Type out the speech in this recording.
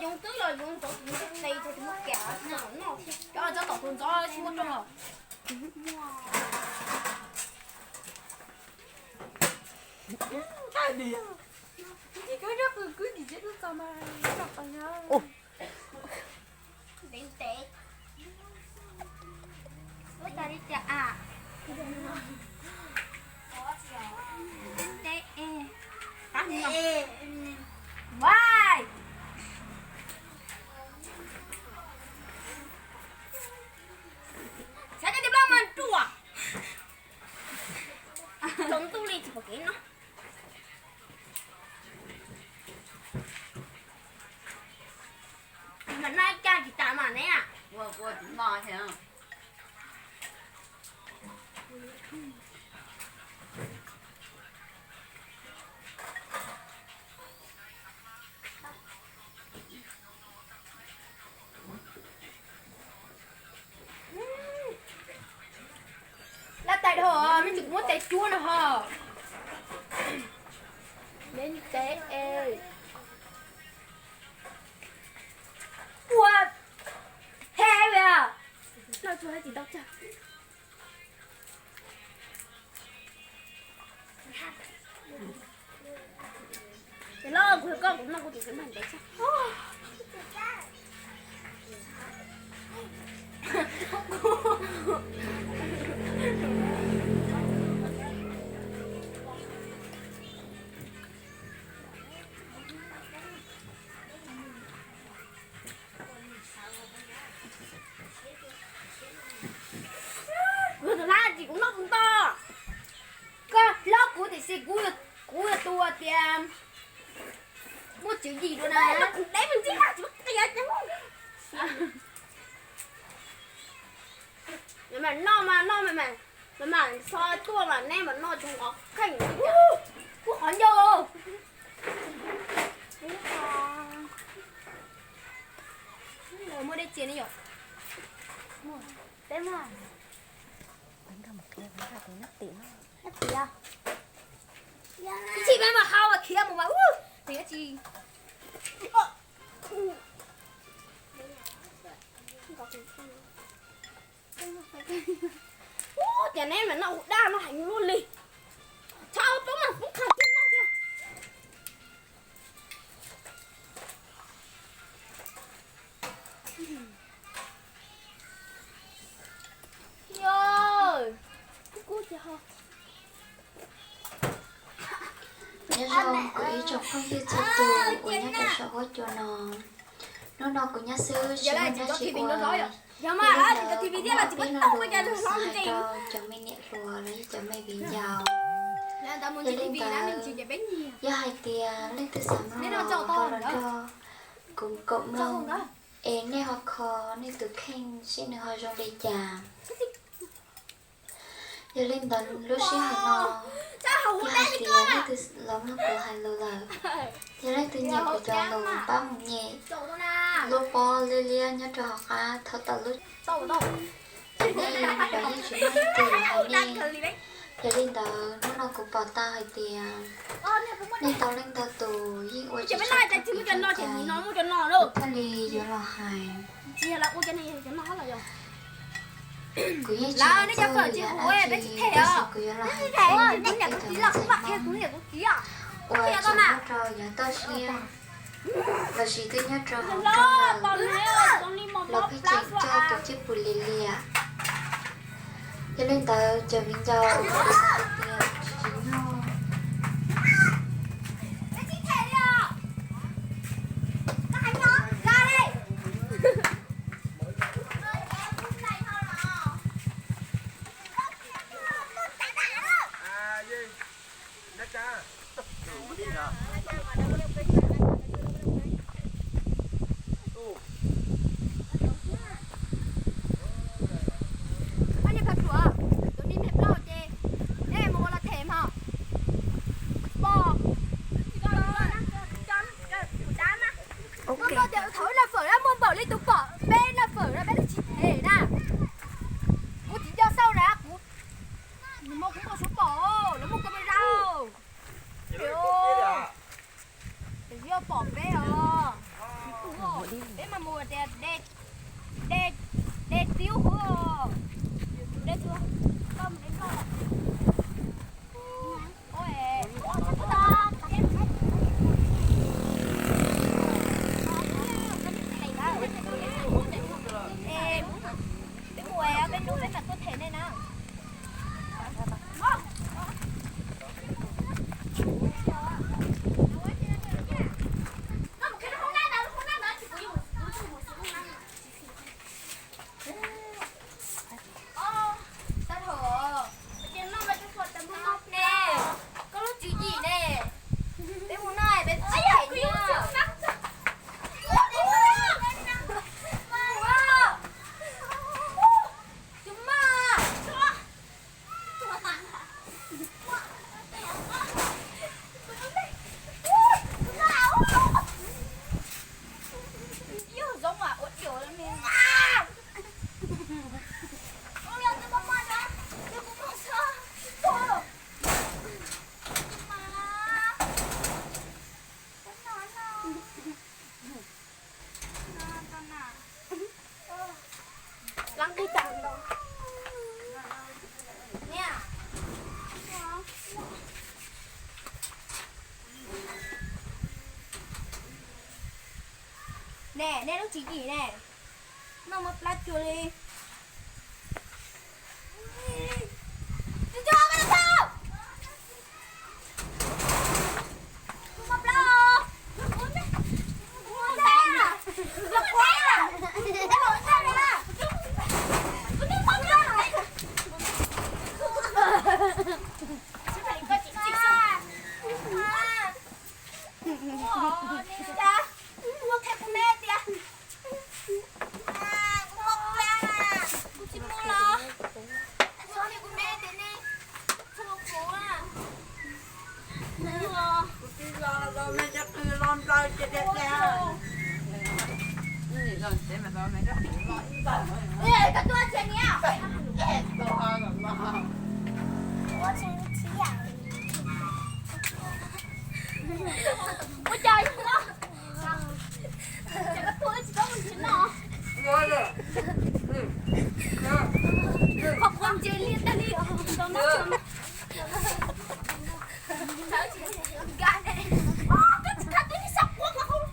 Yoov twb los yoov ntxov tus ntxov tes tau tus muab kam no noj thiab. Cov tsob tom tus ntxov tsis muaj rooj los. Nqaij diag. Ib kub nyob qw kub tim tsev tub txog mas tso qos yog. Ntev ntev. Ua cas li cas a? Ntev ntev es. Vai. Xav cov tij plaub mas ruam. Tsaus ntuj li tsis pom kev no. Mas noj ib caj tsis tas mas ne. Lab tais dhau, me ntsis kuv muab tais cuab no ho. Me ntev es. Ua, he, noj tsuag tsis tau tsag. Ces los kuv yog koj kuv noj kuv tus txiv mas ntev tsag. Kuv tus hlab tsis kuv noj tus ntau. Koj hlob kuv tiam sis kuv yog tus tias muaj tswv yim dua na. Kuv deb me ntsis mas tsis muab qias ces. Mas noj mas noj mas mas mas xo tuaj mas neb mas noj tsis nqov kheej. Kuv qhov ncauj. Muaj dej txias ne yom? Peb muaj. Ib txhij peb mas hau khiav mus mas ub, khiav tsis. Ub, cas neb mas noj ua dab no heev luaj li. Txhob tub mas pub qhov twg noj thiab. Nyob zoo kuv ib tsoom phooj ywg txhua tus uas nyob rau saum huab cua no. Hnub no kuv nyob xwb tsis muaj dab tsi ua, yog li ntawd kuv muab ib lo lus xav hais rau cov me niam hluas los yog cov me viv ncaus. Yog li ntawd, yog hais tias leej twg xav mloog los nrog kuv koom mloog es nej ho kho nej tus kheej seb nws ho zoo li cas. Yog li ntawd lub sij hawm no, yog hais tias leej twg los mloog kuv hais lus lawm, yog leej twg nyiam kuv cov lus pab mus nyem lub pob liab liab nyob rau hauv qab thaum tawm lub, ces nej los yeej tsis muaj leej twg yuav hais nej. Yog li ntawd hnub no kuv pom tau hais tias nej ntau leej ntau tus yeej ua tsis tau kuv cov lus, kuv thiaj li yuav los hais. Kuv yeej tsis muaj txog yam dab tsi, tab sis kuv yuav los hais rau nej cov me ntxhais Hmoob uas tseem nyob rau yav toj siab lossis twb nyob rau hauv nroog lawm, los pheej tseem coj tus cwj pwm liam liam. Yog li ntawd cov viv ncaus uas kuv xav hais tias tsis tsim nyog Muaj npawg tias thov noj fawm na, muaj npawg li tus pom peb noj fawm no peb twb tsis them na. Kuv tsis nco xauj na kuv, nws muaj kuv muaj suav pom, lawv muaj camera. Yog pom peb os. Tias de, de, de txiv huv, de txiv huv, koj mus de noj. Peb mus, peb hnub peb mam tuaj them nej na. Ne, koj lub tswv yim ne, peb mus noj peb tsis hais nyiaj. Ne, nej lub tswv yim ne, noj mov plab cuag li. Ua cas yog no? Ces koj tuaj tsis paub mus tsis noj. Qhov quav ntse liaj tag li. Koj tsis khav twb ib sab quav qhov hauv.